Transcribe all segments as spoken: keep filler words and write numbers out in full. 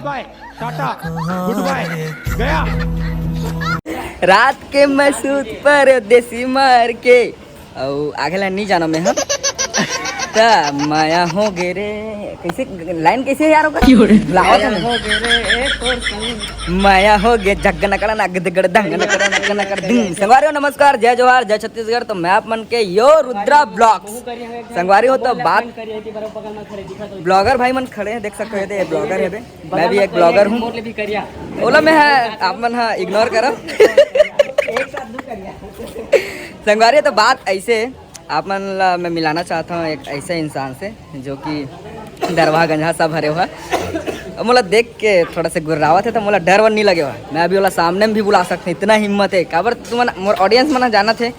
बाय, टाटा, गुड बाय, गया। रात के मैं सूत पर देसी मार के, अउ आगे ला नहीं जानो मैं, हाँ। त माया हो गे रे, कैसे लाइन कैसे है यार ओकर? क्यों रे? बुलावा था मैं। हो गे रे, एक और संग। माया हो गे, जग नकड़ नग दिगड़ दंग नकड़ नग नकड़ दिंग। संगवारी हो, नमस्कार, जय जोहार, जय छत्तीसगढ़। तो मैं आप मन के यो रुद्रा ब्लॉग्स। संगवारी हो, तो बात ब्लॉगर भाई मन खड़े हैं, देख सकते हो, ये ब्लॉगर है बे। मैं भी एक ब्लॉगर हूँ। ओला मैं, हाँ, आप मन, हाँ, इग्नोर करो। संगवारी, तो बात ऐसे है, आप मन ला मैं मिलाना चाहता हूँ एक ऐसे इंसान से, जो कि डरवा गंजहा सब हरे हुआ। अब मोला देख के थोड़ा से गुर्रावत है, तो मोला डर वर नहीं लगे हुआ। मैं अभी ओला सामने में भी बुला सकते, इतना हिम्मत है। काबर तुमन, मोर ऑडियंस मन जानत है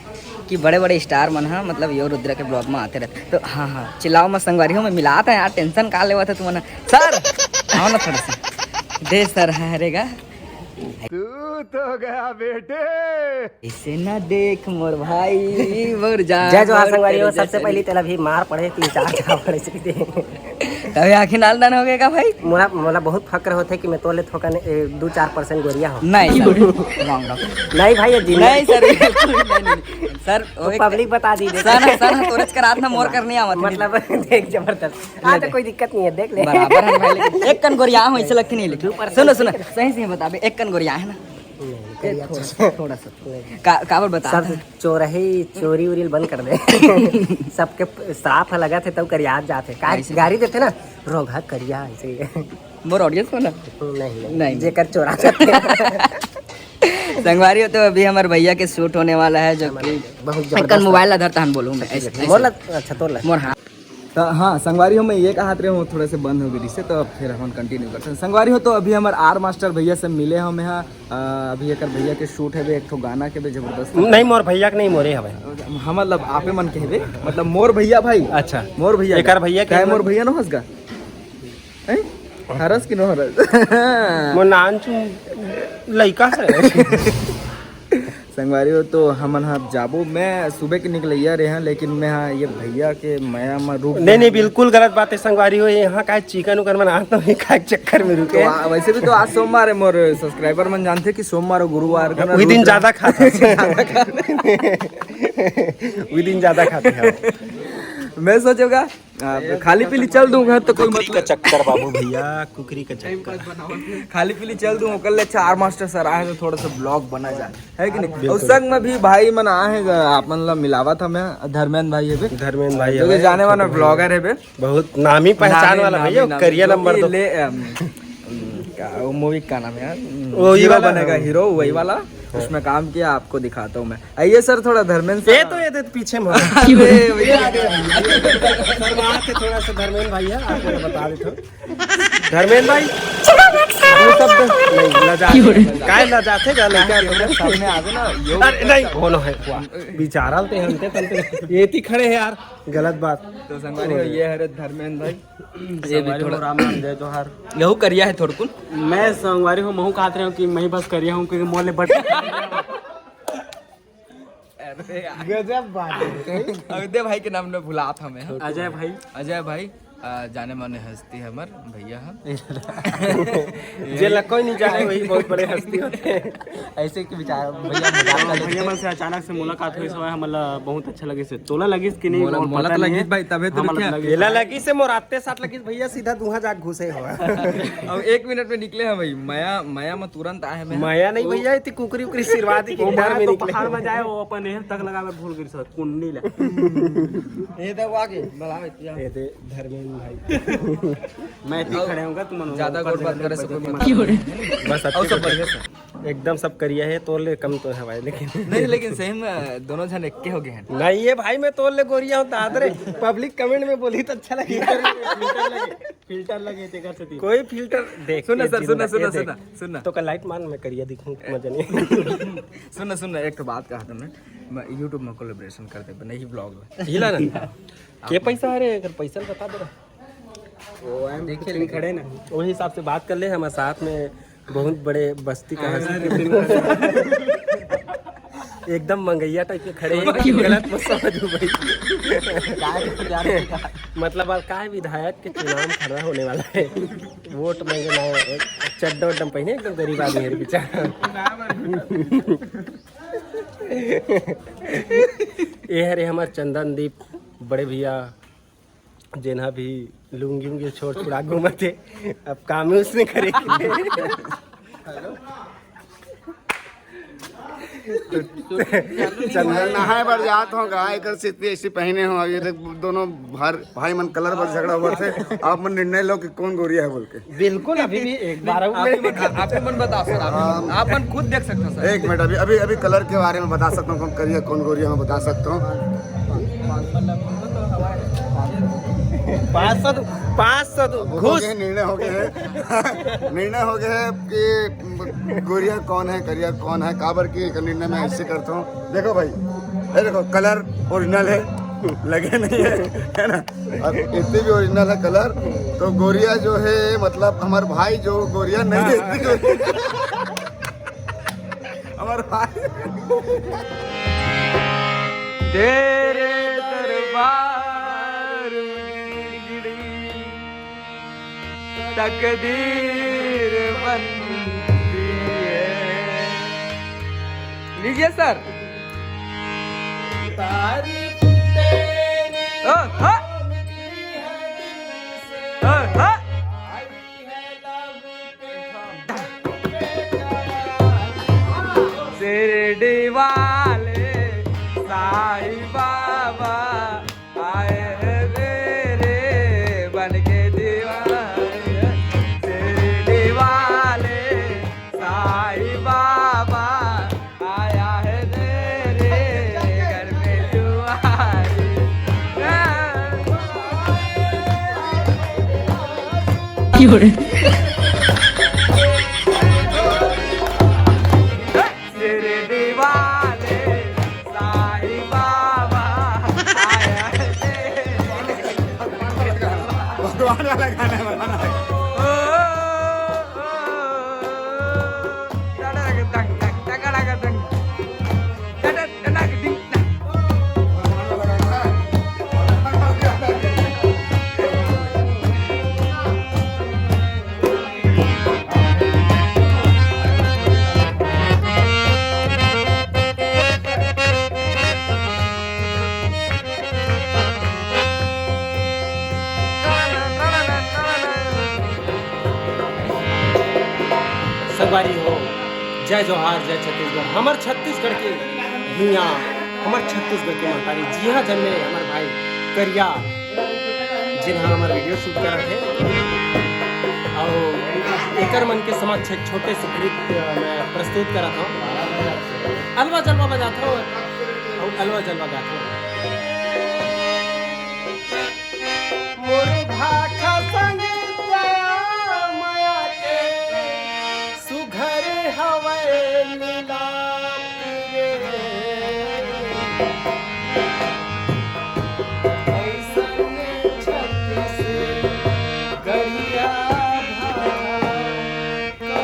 कि बड़े-बड़े स्टार मन ह, मतलब, यो रुद्र के ब्लॉग में आते रहते। तो हाँ, हाँ, चिल्लाओ मत संगवारी हो, मैं मिलात है यार, टेंशन का लेवत है तुमन। सर, आओ ना थोड़ा सा। दे सर, हरेगा। तू तो गया बेटे। इसे ना देख मोर भाई, मोर जान। जय जोहार मोर संगवारी हो, करेजा सबसे पहली तेला भी मार पड़े, तीन चार झापड़ पड़े। तभी आँखें लाल दान हो गए का भाई? मोला, मोला बहुत फक्र होथे कि मैं तोले थोकन, ए, दू चार परसेंट गोरिया हो। नहीं सर, wrong, wrong। नहीं भाई, ये जिन नहीं सर, बिल्कुल नहीं, नहीं। सर, वो एक पब्लिक बता दी, देख। सर, सर, तोरेच करात ना, मोर कर नहीं आवत। मतलब, देख, जबरदस्त। हाँ, तो कोई दिक्कत नहीं है, देख ले। बराबर है भाई, लेकिन एक कन गोरिया हो, ऐसे लगते नहीं, लेकिन सुनो, सुनो, सही, सही बता बे, एक कन गोरिया है ना? नहीं, एक थोड़ा सा, थोड़ा सा। का, काबर बता? सब चोरही, चोरी उरी बंद कर दे। सबके साफ लगा थे, तब करिया जात है। का ऐसे। गाड़ी देते ना, रोगहा करिया, ऐसे ही। मोर ऑडियंस हो ना? नहीं, नहीं, नहीं। जेकर चोरा सकते। संगवारी हो, तो अभी हमारे भैया के शूट होने वाला है, जो कि बहुत एक कन जबरदस्त। मोबाइल ला धरता हन, बोलूँ मैं, ऐसे, ऐसे। मोर ला, अच्छा, तोर ला। मोर, हाँ। तो हाँ, संगवारी हो, मैं ये कहत रहे हूँ, थोड़ा से बंद हो गई जिससे, तो अब फिर हम कंटिन्यू करते हैं। संगवारी हो, तो अभी हमारे आर मास्टर भैया से मिले हम यहाँ। अ, अभी एकर भैया के शूट है बे, एक ठो गाना के बे, जबरदस्त। नहीं, मोर भैया के नहीं, मोरे हवे। हाँ, मतलब, आपे मन के बे, मतलब, मोर भैया भाई। अच्छा। मोर भैया एकर का। भैया के काहे, मतलब मोर भैया न हंस गा? हैं? हरस कि न हरस? मोर नान चुन लइका से। संगवारी हो, तो हमन ह जाबो। मैं सुबह के निकलैया रहे हैं, लेकिन मैं, हाँ, ये भैया के मया म रुक नहीं, गया। नहीं, बिल्कुल गलत बात है संगवारी हो। यहाँ का चिकन उकन बनात नहीं, का चक्कर में रुके। तो आ, वैसे भी तो आज सोमवार है, मोर सब्सक्राइबर मन जानते कि सोमवार और गुरुवार का ना वही दिन रुद्र ज्यादा खाते हैं। ज्यादा खाते हैं। वही दिन ज्यादा खाते हैं। मैं सोचूंगा, आ, खाली पीली चल दूंगा तो कोई कुकरी का मतलब चक्कर बाबू भैया, कुकरी का चक्कर। खाली पीली चल दूं, ओकर ले अच्छा आर मास्टर सर आए तो थोड़ा सा ब्लॉग बना जाए, है कि नहीं? बिल्कुल। और संग में भी भाई मन आए हैं, आप मन ला मिलावत हंव मैं, धर्मेंद्र भाई है बे। धर्मेंद्र भाई जो है कि बे, जाने माने ब्लॉगर है बे। बहुत नामी पहचान नामी, वाला नामी, भैया, नामी, करिया जो नंबर कि दो। ले, अम, का, वो मूवी का नाम है यार? वो ये हीरो वाला बनेगा, है। हीरो, वही वाला। हाँ। उसमें काम किया, आपको दिखाता हूँ मैं। आइए सर, थोड़ा धर्मेंद्र ये सर। तो, ये तो पीछे में। अरे, भैया, आ गए। शर्मा के थोड़ा सा धर्मेंद्र भाई है, आपको मैं बता देता हूँ। धर्मेंद्र भाई, ये सब तो नहीं, लजा, क्यों रे? काय लजा थे, जा लड़का है, सामने आ गए ना, यो अरे, नहीं, होनो है, वाह। बेचारा ते हम ते, ते, ये थी खड़े हैं यार, गलत बात। तो संगवारी हो, ये हरे धर्मेंद्र भाई। ये भी संगवारी हो, थोड़ा राम राम, जय जोहार। यहू करिया है थोड़कुन। मैं संगवारी हो, महू कहत रहे हूँ कि मैं बस करिया हूँ, क्योंकि मोले बट अरे यार। गजब बात है। अयोध्या भाई के नाम में भुलात हमें, हाँ। अजय भाई। अजय भाई, आ, जाने माने हस्ती हमर भैया हम। जेला कोई नहीं जाने, वही बहुत बड़े हस्ती होते हैं। ऐसे कि बेचारा भैया मजाक कर लेते भैया हैं। मन से अचानक से मुलाकात हुई, समय हमला बहुत अच्छा लगे से। तोला लगिस कि नहीं, मोला, मोर मोला पता तो नहीं लगिस है। भाई, तबे तो हमला लगिस। एला लगिस से मोर आते साथ लगिस भैया, सीधा दुहा जाके घुसे हो। अब एक मिनट में निकले हैं भाई, मया, मया में तुरंत आए मैं। मया नहीं भैया, इतनी कुकरी उकरी सिरवा दी कि वो डर मया में तो निकले। पहाड़ में जाए, वो अपन एहर तक लगा भूल गिर सकत कुंडी ले। ये तो आगे, बुलाओ इतिया। ये दे धर्मेंद्र भाई। मैं इतनी खड़े होऊंगा, तुम ज्यादा गोठ बात करे से कोई मतलब नहीं। बस और सब बढ़िया से। एकदम सब करिया है, तोर ले कम तो है भाई, लेकिन नहीं, लेकिन सही में दोनों जन एक के हो गए हैं। नहीं, ये भाई मैं तोर ले गोरिया हूँ, दाद रे। पब्लिक कमेंट में बोली तो अच्छा लगे। फिल्टर लगे, फिल्टर लगे, तेकर से कोई फिल्टर देख सुन ना के सर, जिंदा सुन ना, ये सुन ना, देख। सुन ना। तो कल लाइट मान, मैं करिया दिखूं, मजा नहीं। सुन ना, सुन ना, एक तो बात कहा तुमने, मैं YouTube में कोलैबोरेशन कर दे, नहीं ब्लॉग में। हिला ना। के पैसा आ रहे हैं, अगर पैसा बता दे रहा। वो हम देखिए, कुछ नहीं लेकिन खड़े ना। वही हिसाब से बात कर ले, हमारे साथ में बहुत बड़े बस्ती का हाँ, हस्ती। एकदम मंगैया टाइप के खड़े हैं, गलत मत समझो भाई। काय के जा रहे हैं? मतलब, अब काय, विधायक के चुनाव में खड़ा होने वाला है। वोट मांगे ना, चड्डा उड्डा पहने, एकदम गरीब आदमी है बेचारा। ये हरे हमार चंदन दीप, बड़े भैया, जेन हा भी लुंगी उंगी छोड़ छुड़ा घूमत हे। अब काम ही उसने करे के। चंदन नहाए बर जात हो गा, एकर सेती ऐसे पहने हो। ये देख, दोनों भार-, भाई मन कलर बर झगड़ा होवत हे। आप मन निर्णय लो कि कौन गोरिया है बोल के। बिल्कुल, अभी भी एक बार आप ही मन, आप ही मन बता सर, आप ही मन, आप मन खुद देख सकते हो सर। एक मिनट, अभी, अभी, अभी कलर के बारे में बता सकता हूँ, कौन करिया, कौन गोरिया, मैं बता सकता हूँ। पाँच सौ, पाँच सौ हो घुस। गए, निर्णय हो गए है। निर्णय हो गया है कि गोरिया कौन है, करिया कौन है, काबर की एक निर्णय मैं ऐसे करता हूँ। देखो भाई, ये देखो, कलर ओरिजिनल है, लगे नहीं है, है ना? अब इतनी भी ओरिजिनल है कलर, तो गोरिया जो है, मतलब, हमार भाई जो गोरिया नहीं है, इतनी गोरिया। हमार भाई। तेरे दरबार में गिरी तकदीर बनती है। लीजिए सर। तारीफ तेरी ओ, हाँ। होती है दिल से। ओ, हाँ। आई है लब पे। शिरडी वाले साईं बाबा आए हैं रे, रे, बन के दीवाने। शिरडी वाले साईं बाबा आया है रे, रे, घर में दुआरी। क्यों रे? शिरडी वाले साईं बाबा आया है। भगवान वाला गाना है, भगवान वाला। ओ, ओ, ओ, ओ, टडक टक टक, टकड़क टक। संगवारी हो, जय जोहार, जय छत्तीसगढ़। हमर छत्तीसगढ़ के भुइयां, हमर छत्तीसगढ़ के महतारी, जिहां जन्मे हमर भाई करिया, जिन्हा हमर वीडियो शूट करत हे, अउ एकर मन के समक्ष एक छोटे से गीत, अ, मैं प्रस्तुत करत हूँ। अलवा जलवा बजात हूँ, अउ अलवा जलवा गात हूँ। मोर भाखा संगीतिया मया के सुघर हवय मिलाप रे। अइसन छत्तीसगढ़िया भाखा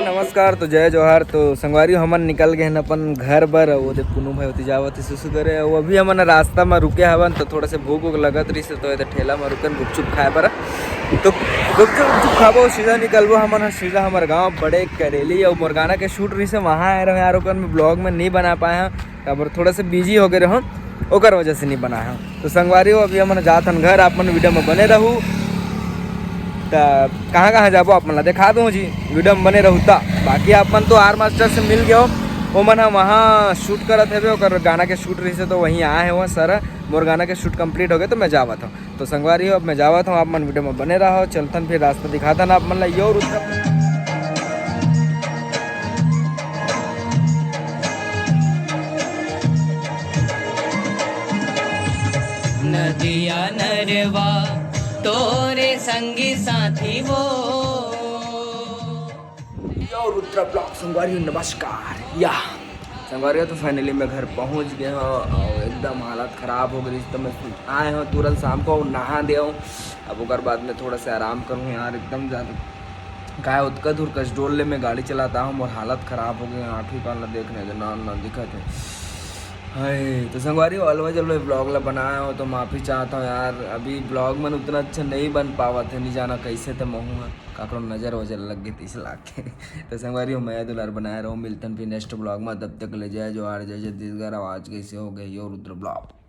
नमस्कार, तो जय जोहार। तो संगवारी, हमन निकल गए हैं अपन घर बर। वो दे पुनू भाई होती जावत है सुसु करे। वो अभी हमन रास्ता में रुके हवन, तो थोड़ा से भूख वूख लगत रही से, तो ये ठेला में रुकन गुपचुप खाए बर। तो गुपचुप गुपचुप खाबो, सीधा निकलबो हमन ह सीधा हमर गांव बड़े करेली। और मुरगाना के शूट रही से, वहाँ आए रहो यार, ओकर में ब्लॉग में नहीं बना पाए हैं, काबर थोड़ा से बिजी हो गए रहो, ओकर वजह से नहीं बनाए हैं। तो संगवारी हो, अभी हमन जात हन घर, आप मन वीडियो में बने रहू। त कहाँ कहाँ जाबो, आप मन ला देखा दूँ जी, वीडियो में बने रहू। त बाकी आप मन तो आर मास्टर से मिल गए हो, वो मन ह वहाँ शूट करत हवे, ओकर गाना के शूट रहिसे, तो वहीं आए हो सर, मोर गाना के शूट कंप्लीट हो गए, तो मैं जावत हूँ। तो संगवारी हो, अब मैं जावत हूँ, आप मन वीडियो में बने रहो, चलथन फिर रास्ता दिखाथन आप मन ला। यो रुद्र नदिया नरवा तोरे संगी साथी वो। यो रुद्र ब्लॉग संगवारी हो, नमस्कार। या संगवारी हो, तो फाइनली मैं घर पहुंच गए हूँ और एकदम हालत खराब हो गई। तो मैं आए हूँ तुरंत शाम को, नहा दे हूँ। अब ओकर बाद में थोड़ा सा आराम करूँ यार, एकदम ज़्यादा काय उतका दूर कसडोल ले मैं गाड़ी चलाता हूँ, मोर हालत खराब हो गई। आँखी कान ला देखने के नान नान दिखत है। हाय, तो संगवारी हो, अलवे जलवे ब्लॉग ला बनाए हो तो माफ़ी चाहता हूँ यार, अभी ब्लॉग मन उतना अच्छा नहीं बन पावत है, नहीं जाना कैसे तो महूँ ह काकरो नज़र वजर लग गई तीस लाख के। तो संगवारी हो, मया दुलार बनाए रहो, मिलथन फिर नेक्स्ट ब्लॉग में, तब तक ले जय जोहार, जय छत्तीसगढ़। आवाज़ कैसे हो गई यो रुद्र ब्लॉग।